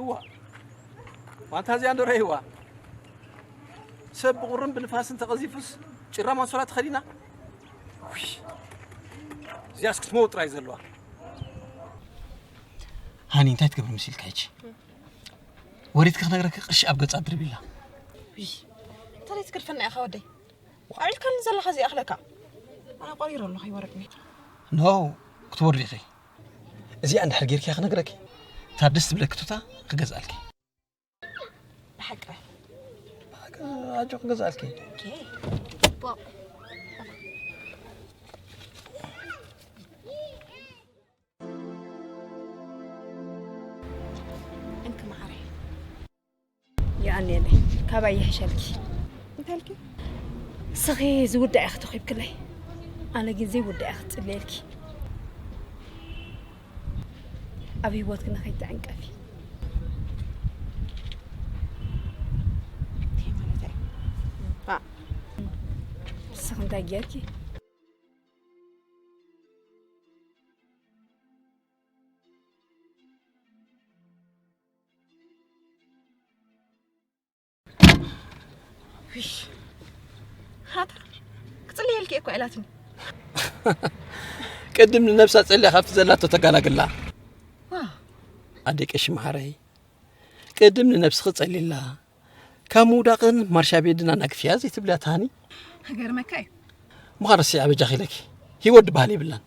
እዋ፣ ዋንታ እዚኣ እንዶ ረእይዋ። ሰብ ብቑርን ብንፋስን ተቐዚፉስ ጭራ ማንሶላ ተኸዲና? ውይ፣ እዚኣስ ክትመውት ጥራይ ዘለዋ። ሃኒ፣ እንታይ ትገብር መሲልካ ሕጂ? ወሪድኪ ክነግረኪ ቅርሺ ኣብ ገጻ ድርቢላ። ውይ፣ እንታይ ትገድፈና ኢኻ ወደይ? ኣዕልካኒ ዘለኻ እዚኣ ኣኽለካ። ኣነ ቆሪረ ኣለኹ፣ ይወርድኒ። ኖ፣ ክትወርዲ ኢኺ። እዚኣ እንድሕር ጌርኪ ክነግረኪ። እታ ደስ ትብለኪ ቱታ ክገዝኣልኪ። ብሓቂ? ብሓቂ ኣጆ ክገዝኣልኪ። ኦኬ። ጽቡቕ። እንኪ መዓረይ። የቐንየለይ፣ ካባይ ይሕሸልኪ። እንታይ ኢልኪ? ንስኺ ዝውዳእ ኢኺ ተኺብክለይ፣ ኣነ ግን ዘይውዳእ ኢኺ ጽልየልኪ። ኣብ ህይወትኪ ንኸይትዕንቀፊ። እንታይ ማለተይ? ባ-፣ ንስኺ እንታይ ጌርኪ? ዊሽ። ሃታ፣ ክጽልየልኪ እኮ ኢላትኒ። ቅድም ንነብሳ ጸልያ ካብቲ ዘላቶ ተጋላግላ። ዋው። ኣደይ ቀሺ መሓረይ፣ ቅድም ንነብስኺ ጸልይላ፣ ካብ ምውዳቕን ማርሻ ቤድን ኣናግፍያ ዘይትብልያ ታኒ። ክገርመካ እዩ። ምዃንሲ ኣበጃኺ ኢለኪ፣ ህይወት ድበሃል የብላን።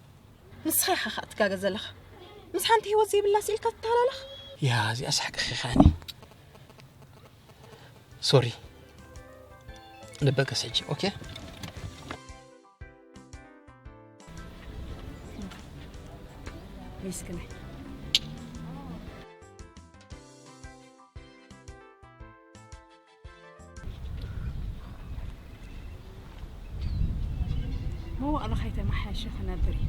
ንስኻ ኢኻ ኸኣ ትጋገ ዘለኻ። ምስ ሓንቲ ህይወት ዘይብላ ስኢልካ ትተሃላለኽ። ያ፣ እዚኣስ ሓቅኺ ኢኺ ሃኒ። ሶሪ። ንበገስ ሕጂ፣ ኦኬ? ሚስክናይ። መዋእሎ ከይተመሓየሸ ክነብር እዩ።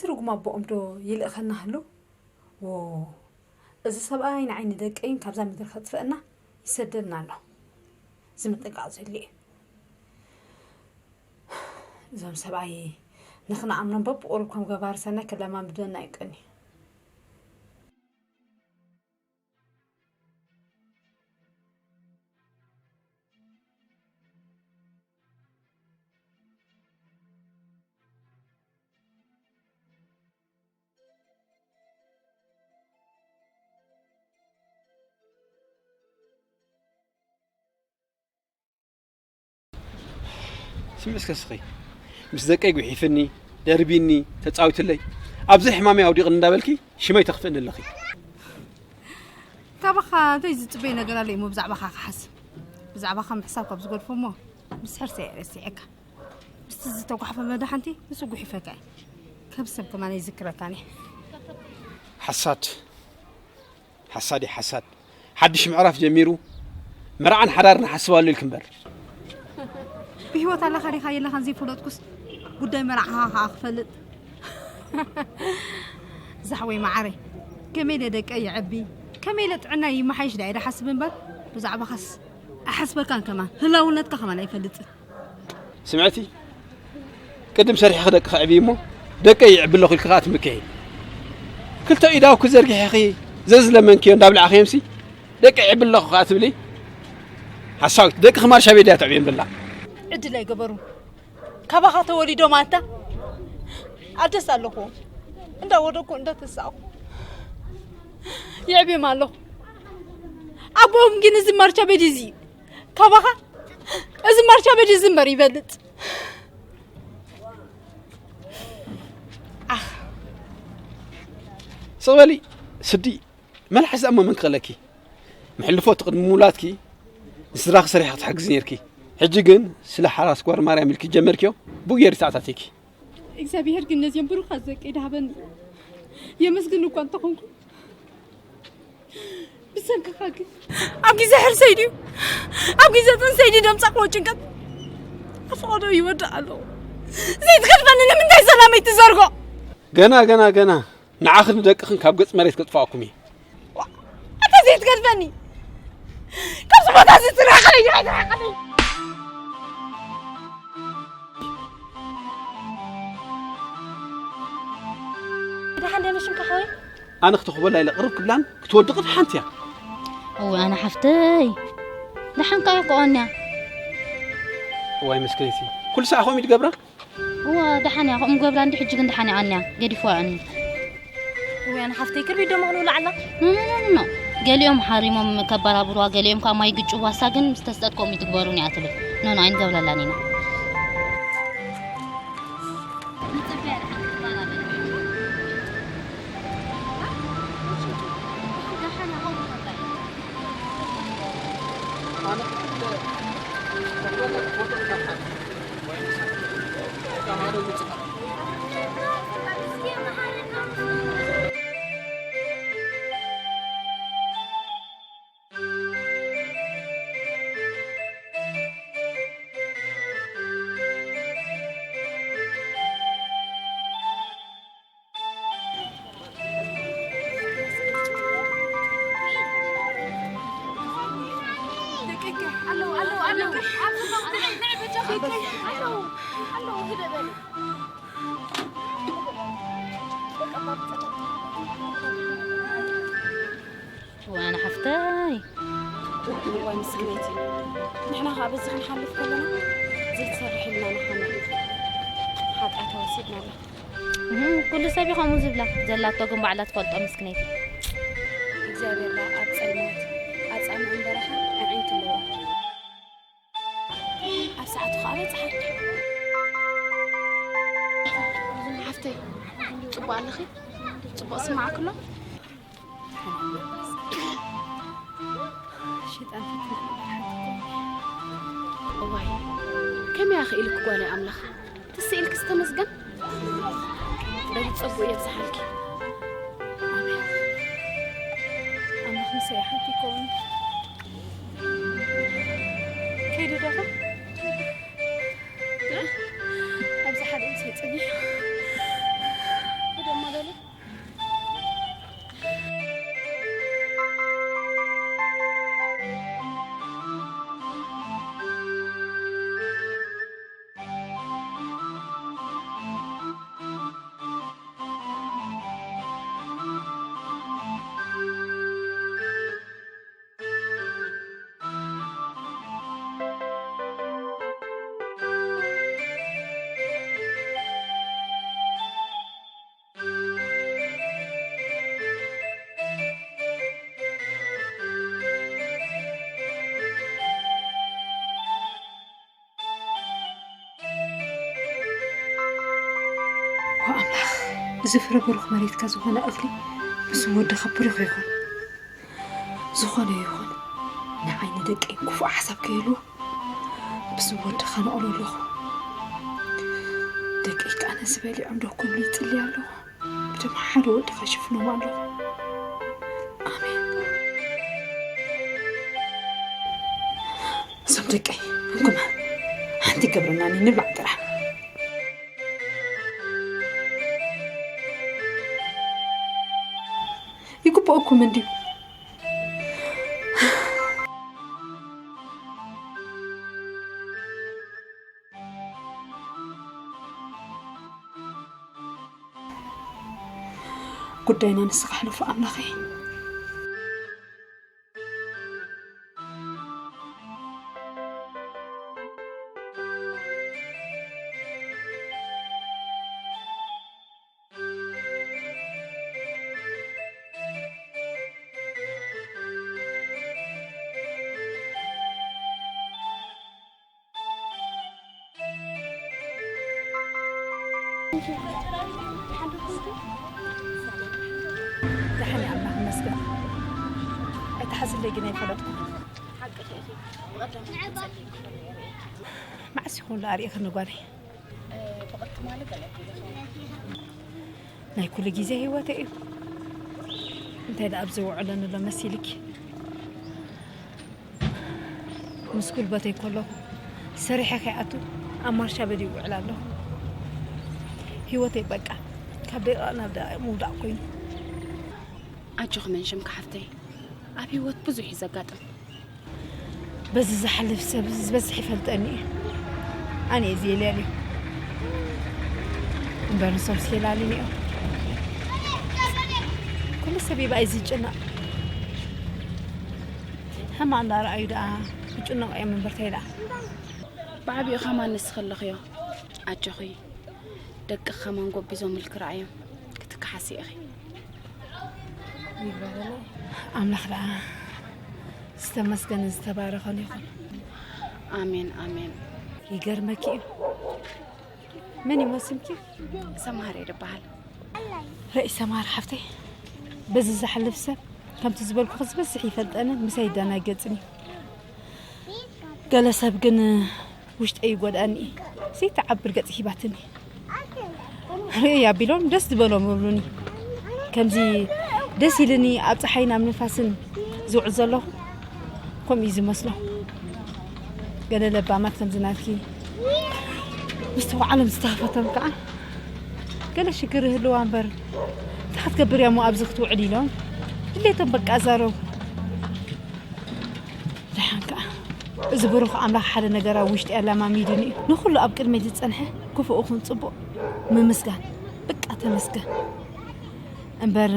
ትርጉም ኣቦኦም ዶ ይልእኸና ህሉ? ዎ፣ እዚ ሰብኣይ ንዓይኒ ደቀይን ካብዛ ምድሪ ከጥፍአና ይሰደልና ኣሎ። እዚ ምጥንቃቕ ዘድልዮ እዩ። እዞም ሰብኣይ ንኽንኣምኖም በብቑሩብ ከም ገባር ሰናይ ክለማምድና ኣይቀንዩ። ስምዒ እስከ ስኺ፣ ምስ ደቀይ ጉሒፍኒ፣ ደርቢኒ፣ ተጻዊትለይ፣ ኣብዚ ሕማመይ ኣውዲቕኒ እንዳበልኪ ሽመይ ተኽፍእኒ ኣለኺ። ካባኻ እንታይ ዝጽበይ ነገር ኣሎ እሞ ብዛዕባኻ ክሓስብ? ብዛዕባኻ ምሕሳብ ካብ ዝገድፎ እሞ ምስ ሕርሰይ እየ ረሲዐካ። ምስቲ ዝተጓሕፈ መድሓንቲ ንሱ ጉሒፈካ እዩ። ከም ሰብ ከማን ኣይዝክረካን እየ። ሓሳድ፣ ሓሳድ እዩ ሓሳድ። ሓድሽ ምዕራፍ ጀሚሩ፣ መርዓን ሓዳርን ንሓስባሉ ኢልኪ እምበር። ብህይወት ኣለኻ ዲኻ የለኻን ዘይፈለጥኩስ፣ ጉዳይ መርዓኻ ከኣ ክፈልጥ። ዛሕወይ መዓረይ፣ ከመይ ኢለ ደቀይ የዕቢ፣ ከመይ ኢለ ጥዕናይ ይመሓይሽ ዳ እየ ዝሓስብ እምበር፣ ብዛዕባኻስ ኣይሓስበካን ከማን፣ ህላውነትካ ከማን ኣይፈልጥን። ስምዕቲ፣ ቅድም ሰሪሕኺ ደቅኺ ኣዕብዪ እሞ፣ ደቀይ ይዕቢ ኣለኹ ኢልኪ ከኣ ትምክሒ። ክልተ ኢዳውኪ ዘርጊሒኺ ዘዝለመንክዮ እንዳብላዕኽዮምሲ፣ ደቀይ ይዕቢ ኣለኹ ከኣ ትብሊ። ሓሳዊት፣ ደቅኺ ማርሻ ቤት ድያ ተዕብዮም ዘላ? ዕድል ኣይገበሩን። ካባኻ ተወሊዶም ኣንታ ኣደስ ኣለኹ። እንዳወደኩ እንዳተሳቑ የዕብዮም ኣለኹ። ኣቦኦም ግን እዚ ማርቻ ቤት እዚ ካባኻ እዚ ማርቻ ቤት እዚ እምበር ይበልጥ። ኣኽ። ስቕ በሊ ስዲ፣ መልሓስ እሞ መን ክኽእለኪ? መሕልፎ እቲ ቅድሚ ምውላድኪ ንስድራኺ ሰሪሕኺ ትሕግዚ ነይርኪ። ሕጂ ግን ስለ ሓራስ ጓል ማርያም ኢልኪ ጀመርክዮ፣ ብኡ ገይሩ ተኣታቲኪ። እግዚኣብሄር ግን ነዚኦም ብሩኻት ደቀይ ድሃበኒ። የመስግን እኳ እንተኾንኩ፣ ብሰንክኻ ግን ኣብ ግዜ ሕርሰይ ድዩ ኣብ ግዜ ጥንሰይ ድዩ ደምጻኽዎ ጭንቀት ኣብ ፈቐዶ ይወድእ ኣለኹ። ዘይትገድፈኒ ንምንታይ ሰላመይ ትዘርጎ? ገና፣ ገና፣ ገና ንዓኽን ንደቅኽን ካብ ገጽ መሬት ከጥፍኣኩም እየ። ዋ፣ ኣታ ዘይትገድፈኒ። ካብዚ ቦታ እዚ ትርሓቐለይ፣ ድራይ ትርሓቐለይ። ደሓን ደመሽምካ ሓወይ? ኣነ ክትኽበላ ኢለ ቅርብ ክብላን ክትወድቕን ሓንቲ እያ። እወ፣ ኣነ ሓፍተይ። ደሓን ከኣ እኮ ቀንያ። እዋይ መስከረቲ፣ ኩሉ ሳዕ ከምኡ እዩ ትገብራ? እወ፣ ደሓን እያ። ከምኡ ገብራ እንዲ ሕጂ ግን ደሓን እያ ቀንያ። ገዲፍዋ እኒ። እወ፣ ኣነ ሓፍተይ ክርቢት ደሞ ክንብላ ዓላ? ኖ፣ ኖ፣ ኖ፣ ኖ፣ ኖ። ገሊኦም ሓሪሞም ከበራብሩዋ፣ ገሊኦም ከኣ ማይ ግጭዋሳ ግን ምስ ተስጠት ከምኡ ትግበሩን እያ ትብል። ኖ፣ ኖ፣ ኣይንገብረላን ኢና። ዋና ሓፍተይ። እዋይ ምስክነይቲ፣ ንሕና ኸዓ በዚ ክንሓልፍ ከለና ዘይትሰርሕ ኢልና ንሓምል ሓጢኣት ወሲድና ኣላ። እህ፣ ኩሉ ሰብ እዩ ከምኡ ዝብላ። ዘላቶ ግን ባዕላ ትፈልጦ ምስክነይቲ። እግዚኣብሔር ደኣ ኣብ ጸልማት ኣጻምእን በረኻን ኣዒንቲ ኣለዎ። ኣብ ሰዓቱ ኸዓ በጽሓ። ሓፍተይ፣ ጽቡቕ ኣለኺ? ጽቡቕ ስማዕክሎ? ሸይጣን ፈተና። እዋይ፣ ከመይ ኣኽኢልኪ ጓለይ ኣምላኽ? ትስኢልኪ ዝተመስገን። በሊ ጸጉ የብዝሓልኪ። ኣሜን። ኣምላኽ ምሳይ ሓንቲ ይከውን። ከይዱ ዶ ኸ? ኣብዚ ሓደ ምሳይ ጸኒሑ። እዚ ፍረ ብሩኽ መሬትካ ዝኾነ እኽሊ ምስ ወድኻ ብሩኽ ይኹን። ዝኾነ ይኹን፣ ንዓይ ንደቀይ ክፉእ ሓሳብ ከይህልዎ፣ ምስ ወድኻ ነቕሎ ኣለኹ። ደቀይ ከኣ ነዚ በሊዖም ዶ ክብሉ ይጽልይ ኣለኹ። ብደም ሓደ ወድኻ ይሽፍኖም ኣለኹ። ኣሜን። እዞም ደቀይ፣ እንኩመ፣ ሓንቲ ገብረናኒ ንብላዕ ጥራሕ። ይግብኦኩም እንድዩ። ጉዳይና ንስኻ ሕለፎ ኣምላኸይ። ደሓን እየ፣ ኣምላኽ ይመስገን። ኣይትሓዝለይ ግን ኣይፈለጥኩ። መዓስ ይኹን ላኣሪእኽኒ ጓለይ? ናይ ኩሉ ግዜ ህይወተይ እዩ። እንታይ ደኣ ኣብዚ ውዕለኒ ኣሎ መሲልኪ? ምስ ጉልበተይ ከለኹ ሰሪሐ ከይኣቱ ኣብ ማርሻ በዲ ይውዕል ኣለኹ። ህይወተይ በቃ ካብ ደቂቕ ናብ ደቂቕ ምውዳቕ ኮይኑ። ኣጆኺ መንሽምካ ሓፍተይ፣ ኣብ ህይወት ብዙሕ እዩ ዘጋጥም። በዚ ዝሓልፍ ሰብ ዝበዝሕ ይፈልጠኒ እዩ። ኣነ እየ ዘየልያልዮ እምበር ንሶምስ የላልዩኒ እዮም። ኩሉ ሰብ እዩ ብኣይ ዝጭነቕ። ሕማቕ እንዳረኣዩ ደኣ ክጭነቑ እዮም እምበር እንታይ ደኣ። ብዓቢኡ ከማን ንስኺ ኣለኽዮ። ኣጆኺ፣ ደቅኺ ከማን ጎቢዞምልኪ ረኣዮም። ክትከሓሲ ኢኺ። ይግበረለይ። ኣምላኽ ደኣ ዝተመስገነ ዝተባረኸን ይኹን። ኣሜን፣ ኣሜን። ይገርመኪ እዩ። መን ይመስልኪ? ሰምሃር እየ ድበሃል። ርእይ ሰምሃር ሓፍተይ፣ በዚ ዝሓልፍ ሰብ ከምቲ ዝበልኩኺ ዝበዝሕ ይፈልጠንን ምሳይ ይደናገጽን እዩ። ገለ ሰብ ግን ውሽጠይ ይጎድኣኒ እዩ። ዘይትዓብር ገጽ ሂባትኒ። ርእይ ኣቢሎም ደስ ዝበሎም ይብሉኒ። ከምዚ ደስ ኢልኒ ኣብ ጸሓይን ኣብ ንፋስን ዝውዕል ዘለኹ ከምኡ እዩ ዝመስሎም። ገለ ለባማት ከምዚ ናትኪ ምስቲ ዓለም ዝተኸፈቶም ከዓ ገለ ሽግር ይህልዋ እምበር እንታይ ክትገብር እያ እሞ ኣብዚ ክትውዕል ኢሎም ድሌቶም በቃ ኣዛረቡ። ደሓን ከኣ እዚ ብሩኽ ኣምላኽ ሓደ ነገር ኣብ ውሽጢ ኣላማሚዱኒ እዩ። ንኹሉ ኣብ ቅድመይ ዝጸንሐ ክፉእ ይኹን ጽቡቕ ምምስጋን። በቃ ተመስገን። እምበር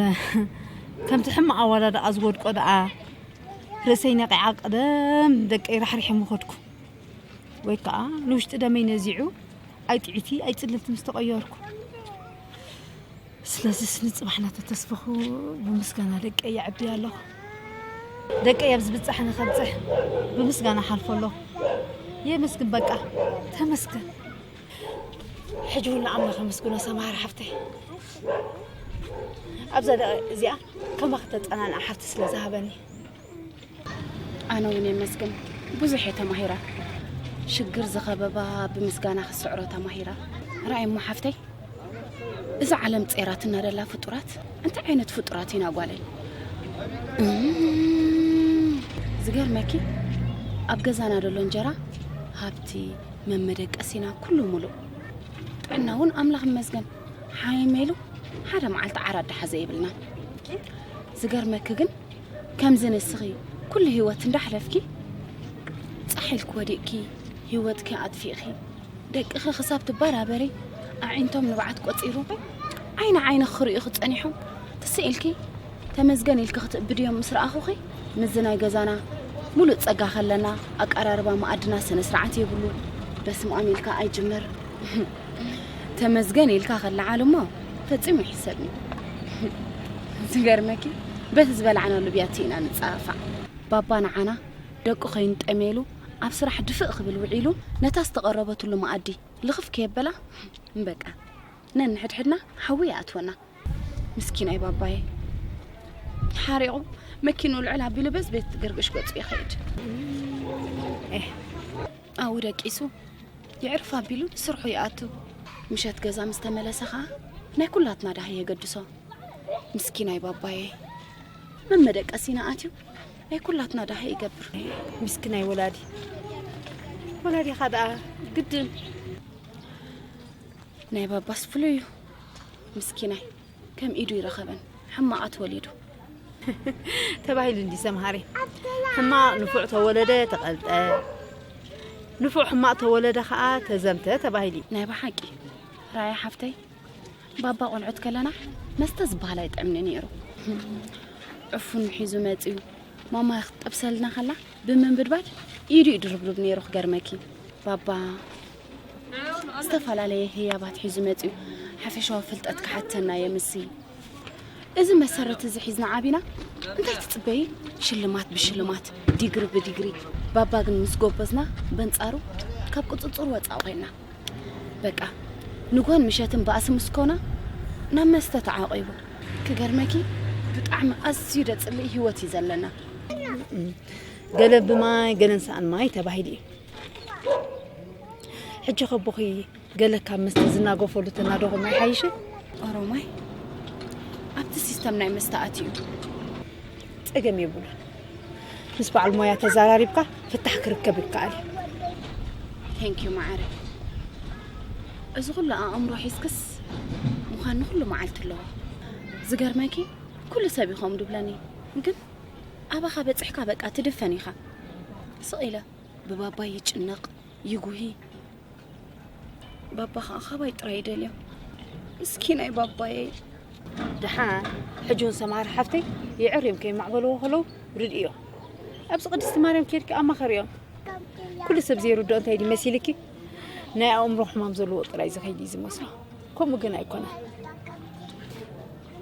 ከምቲ ሕማቕ ኣወዳድቓ ዝወድቆ ደኣ ርእሰይ ነቒዓ ቀደም ደቀይ ራሕሪሐ ምኸድኩ። ወይ ከኣ ንውሽጢ ደመይ ነዚዑ ኣይ ጥዕይቲ ኣይ ጽልልቲ ምስ ተቐየርኩ። ስለዚስ ንጽባሕ ናተተስፈኹ ብምስጋና ደቀይ የዕቢ ኣለኹ። ደቀይ ኣብ ዝብጻሕ ንኸብጽሕ ብምስጋና ሓልፎ ኣለኹ። የመስግን በቃ ተመስገን። ሕጂ እውን ንኣምላኽ ኣመስግኖ ሰምሃር ሓፍተይ። ኣብዛ ደቂ እዚኣ ከማኺ ተጸናንዓ ሓፍቲ ስለ ዝሃበኒ። ኣነ እውን የመስግን ብዙሕ እየ ተማሂረ። ሽግር ዝኸበባ ብምስጋና ክትስዕሮ ተማሂረ። ርኣይ እሞ ሓፍተይ፣ እዛ ዓለም ጼራትና ደላ ፍጡራት እንታይ ዓይነት ፍጡራት ኢና ጓለይ? እም፣ ዝገርመኪ ኣብ ገዛና ደሎ እንጀራ ሃብቲ መመደቀሲና ኩሉ ሙሉእ። ጥዕና እውን ኣምላኽ ይመስገን ሓይመ ኢሉ ሓደ መዓልቲ ዓራት ደሓዘ የብልና። ዝገርመኪ ግን ከምዚ ንስኺ ኩሉ ህይወት እንዳሕለፍኪ ጻሕ ኢልኪ ወዲቕኪ ህይወትኪ ኣጥፊእኺ ደቅኺ ክሳብ ትበራበሪ ኣዒንቶም ንብዓት ቆጺሩ ዓይኒ ዓይንኺ ክርእዩኺ ጸኒሖም ትስእ ኢልኪ ተመስገን ኢልኪ ክትእብድዮም ምስ ረኣኹኺ ምስዚ ናይ ገዛና ሙሉእ ጸጋ ከለና ኣቀራርባ መኣድና ስነ ስርዓት የብሉ። በስመኣም ኢልካ ኣይጅመር። ተመስገን ኢልካ ከለዓል እሞ ፈጺሙ ይሕሰብኒ። ዝገርመኪ በቲ ዝበላዕናሉ ብያቲ ኢና ንጸፋፋዕ። ባባ ንዓና ደቁ ከይንጠምየሉ ኣብ ስራሕ ድፍእ ክብል ውዒሉ ነታ ዝተቐረበትሉ መኣዲ ልኽፍ ከየበላ እምበቃ ነንሕድሕድና ሓዊ ይኣትወና። ምስኪናይ ባባየ ሓሪቑ መኪኑ ልዕል ኣቢሉ በዚ ቤት ግርግሽ ገጹ ይኸይድ። ኤህ። ኣብኡ ደቂሱ ይዕርፍ ኣቢሉ ንስርሑ ይኣቱ። ምሸት ገዛ ምስ ተመለሰ ኸኣ ናይ ኩላትና ደሃይ የገድሶ። ምስኪናይ ባባየ መመደቀሲና ኣትዩ ናይ ኩላትና ደሃይ ይገብር። ምስኪናይ ወላዲ። ወላዲኻ ደኣ ግድን። ናይ ባባስ ፍሉይ እዩ። ምስኪናይ ከም ኢዱ ይረኸበን ሕማቓት ወሊዱ። ተባሂሉ እንዲ ሰምሃሪ። ሕማቕ ንፉዕ ተወለደ ተቐልጠ፣ ንፉዕ ሕማቕ ተወለደ ኸኣ ተዘምተ ተባሂሉ እዩ። ናይ ብሓቂ ራያ ሓፍተይ፣ ባባ ቆልዑት ከለና መስተ ዝበሃል ኣይጥዕምኒ ነይሩ። ዕፉን ሒዙ መጺኡ ማማ ክትጠብሰልና ከላ ብምንብድባድ ኢዱ እዩ ድርብርብ ነይሩ። ክገርመኪ ባባ ዝተፈላለየ ህያባት ሒዙ መጺኡ ሓፈሻዊ ፍልጠት ክሓተና የምሲ። እዚ መሰረት እዚ ሒዝና ዓቢና እንታይ ትጽበዪ? ሽልማት ብሽልማት፣ ዲግሪ ብዲግሪ። ባባ ግን ምስ ጎበዝና በንጻሩ ካብ ቁጽጽር ወጻኢ ኮይና። በቃ ንጎን ምሸትን ባእሲ ምስ ኮና ናብ መስተ ተዓቂቡ። ክገርመኪ ብጣዕሚ ኣዝዩ ደጽልኢ ህይወት እዩ ዘለና። ገለ ብማይ ገለ ንስኣን ማይ ተባሂሉ እዩ። ሕጂ ከቦኺ ገለ ካብ መስተ ዝናገፈሉ ተናገኹም ኣይሓይሽ? ኦሮማይ ኣብቲ ሲስተም ናይ መስተ ኣትዩ። ጸገም የብሉን። ምስ በዓል ሞያ ተዘራሪብካ ፍታሕ ክርከብ ይከኣል እዩ። ቴንኪዩ ማዓረ። እዚ ኩሉ ኣእምሮ ሒዝክስ ምዃን ንኩሉ መዓልቲ ኣለዎ። ዝገርመኪ ኩሉ ሰብ እዩ ከምኡ ድብለኒ፣ ግን ኣባኻ በጺሕካ በቃ ትድፈን ኢኻ። ስቕ ኢለ ብባባይ ይጭነቕ ይጉሂ። ባባ ኸዓ ካባይ ጥራይ ይደልዮ። ምስኪናይ ባባየይ። ደሓን ሕጂ እውን ሰምሃር ሓፍተይ የዕርዮም ከይማዕበልዎ ከለዉ ርድእዮ። ኣብዚ ቅድስቲ ማርያም ኬድኪ ኣማኸርዮም። ኩሉ ሰብ ዘይርድኦ እንታይ ድዩ መሲልኪ? ናይ ኣእምሮ ሕማም ዘለዎ ጥራይ ዝኸይድ እዩ ዝመስሎ። ከምኡ ግን ኣይኮነን።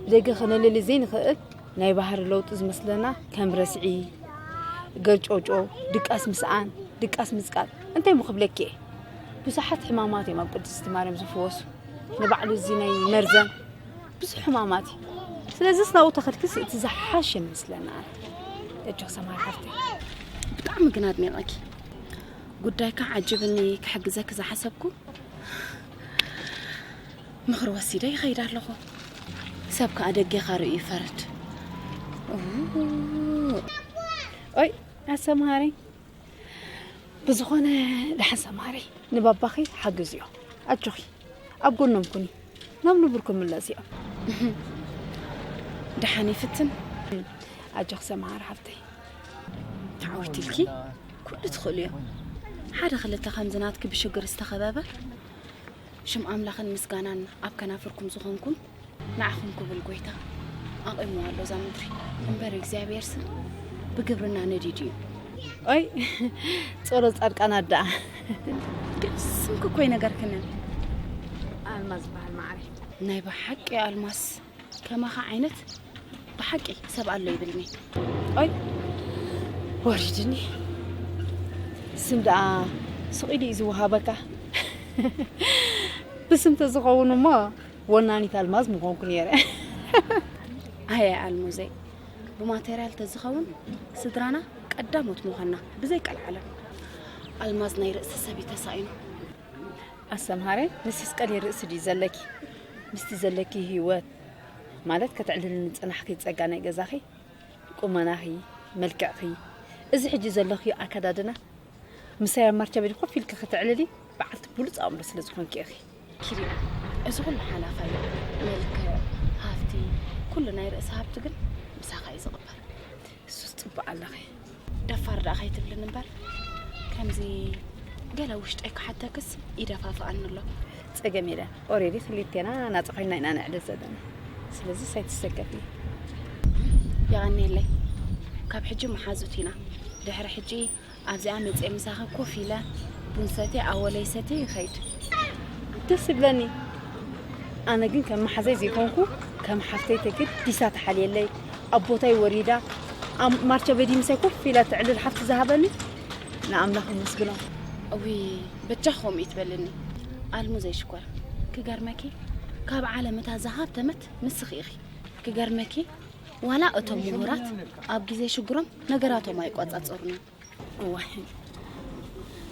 ብደገ ከነለሊ ዘይንኽእል ናይ ባህሪ ለውጢ ዝመስለና ከም ረስዒ፣ ገርጨውጨው፣ ድቃስ ምስኣን፣ ድቃስ ምጽቃጥ እንታይ ምኽብለኪ እየ። ብዙሓት ሕማማት እዮም ኣብ ቅድስቲ ማርያም ዝፍወሱ። ንባዕሉ እዚ ናይ መርዘን ብዙሕ ሕማማት እዩ። ስለዚስ ናብኡ ተኸድክስ እቲ ዝሓሸ ይመስለና። ኣነ እጆ ሰማር ሓፍተይ። ብጣዕሚ ግን ኣድኒቐኪ። ጉዳይካ ዓጅብኒ ክሕግዘኪ ዝሓሰብኩ ምኽሪ ወሲደ ይኸይድ ኣለኹ። ሰብ ከኣ ደጌኻ ርእዩ ይፈርድ። እው። ኦይ ኣሰምሃሪ። ብዝኾነ ደሓን ሰምሃሪ። ንባባኺ ሓግዝዮ። ኣጆኺ። ኣብ ጎኖም ኩኒ። ናብ ንቡር ክምለስ እዮም። ደሓን ይፍትን። ኣጆኺ ሰምሃሪ ሓፍተይ። ተዓዊትልኪ። ኩሉ ትኽእሉ እዮም። ሓደ ክልተ ከምዚ ናትኪ ብሽግር ዝተኸበበ ሽም ኣምላኽን ምስጋናን ኣብ ከናፍርኩም ዝኾንኩም ንዓኹም ክብል ጎይታ ኣቑምዎ ኣሎ እዛ ምድሪ። እምበር እግዚኣብሔርሲ ብግብርና ነዲዱ እዩ። ኦይ ጸሎት ጻድቃናት ደኣ። ግን ስምኪ እኮ ይነገርክንን። ኣልማዝ ዝበሃል ማዕረ። ናይ ብሓቂ ኣልማዝ ከማኻ ዓይነት ብሓቂ ሰብ ኣሎ ይብልኒ። ኦይ ወሪድኒ። ስም ደኣ ስቕ ኢሉ እዩ ዝወሃበካ። ብስም ተዝኸውን እሞ ወናኒት ኣልማዝ ምኾንኩ ነይረ። ኣየ ኣልሙዘይ፣ ብማቴርያል ተዝኸውን ስድራና ቀዳሞት ምኾንና ብዘይ ቀልዓለም። ኣልማዝ ናይ ርእሲ ሰብ እዩ ተሳኢኑ። ኣሰምሃረ፣ ንስስ ቀሊል ርእሲ ድዩ ዘለኪ? ምስቲ ዘለኪ ህይወት ማለት ከተዕልልኒ ዝጸናሕኪ ጸጋ ናይ ገዛኺ፣ ቁመናኺ፣ መልክዕኺ፣ እዚ ሕጂ ዘለኽዮ ኣከዳድና ምሳይ ኣብ ማርቻ ቤት ኮፍ ኢልኪ ከተዕልሊ በዓልቲ ብሉጽ ኣእምሮ ስለ ዝኾንኪ ኢኺ። ኪዲ፣ እዚ ኩሉ ሓላፋይ እዩ። መልክዕ፣ ሃፍቲ፣ ኩሉ ናይ ርእሲ ሃብቲ ግን ምሳኻ እዩ ዝቕበር። እሱስ ጽቡቕ ኣለኺ። ደፋር ደኣ ከይትብልን እምበር፣ ከምዚ ገለ ውሽጠይ ክሓተክስ ይደፋፍኣኒ ኣሎ። ጸገም የለን። ኦሬዲ ክልቴና ናጻ ኮይና ኢና ንዕልል ዘለና። ስለዚ ኣይትሰከፊ። የቐንየለይ። ካብ ሕጂ መሓዙት ኢና። ድሕሪ ሕጂ ኣብዚኣ መጽየ ምሳኺ ኮፍ ኢለ ቡን ሰትየ ኣወለይ ሰትየ ይኸይድ። ደስ ይብለኒ። ኣነ ግን ከም መሓዘይ ዘይኮንኩ ከም ሓፍተይ ተገዲሳ ተሓልየለይ ኣብ ቦታይ ወሪዳ ኣብ ማርቸ በዲ ምሳይ ኮፍ ኢላ ተዕልል ሓፍቲ ዝሃበኒ ንኣምላኽ የመስግኖ። እዊ በጃኽ ከምኡ ይትበልኒ ኣልሙ ዘይሽኮር ክገርመኪ ካብ ዓለም እታ ዝሃብተመት ንስኺ ኢኺ። ክገርመኪ፣ ዋላ እቶም ምሁራት ኣብ ግዜ ሽግሮም ነገራቶም ኣይቋጻጸሩን እዮም። እዋይ፣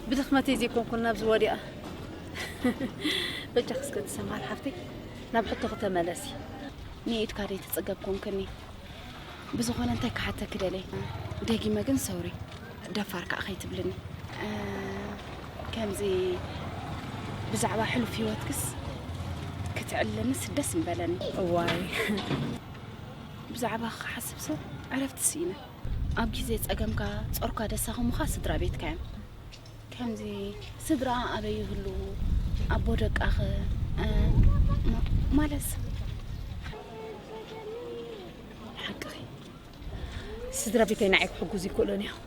ብድኽመተይ ዘይኮንኩን ናብዚ ወዲኣ። በጃ ክስከ ትሰምሃል ሓፍተይ፣ ናብ ሕቶ ክተመለሲ። ንኢድካ ደይ ትጽገብ ኮንክኒ። ብዝኾነ እንታይ ክሓተኪ ደልየ? ደጊመ ግን ሰውሪ፣ ደፋር ከዓ ከይትብልኒ። እ፣ ከምዚ ብዛዕባ ሕሉፍ ህይወትክስ ክትዕልለንስ ደስ ምበለኒ። እዋይ። ብዛዕባ ክሓስብ ሰብ ዕረፍቲ ስኢነ። ኣብ ግዜ ጸገምካ ጾርካ ደሳኹምኻ ስድራ ቤትካ እዮም። ከምዚ ስድራ ኣበይ ይህሉ? ኣቦ ደቃኸ? እ፣ ማ-፣ ማለትስ ሓቅኺ። ስድራ ቤተይ ንዓይ ክሕግዙ ይክእሉን እዮም።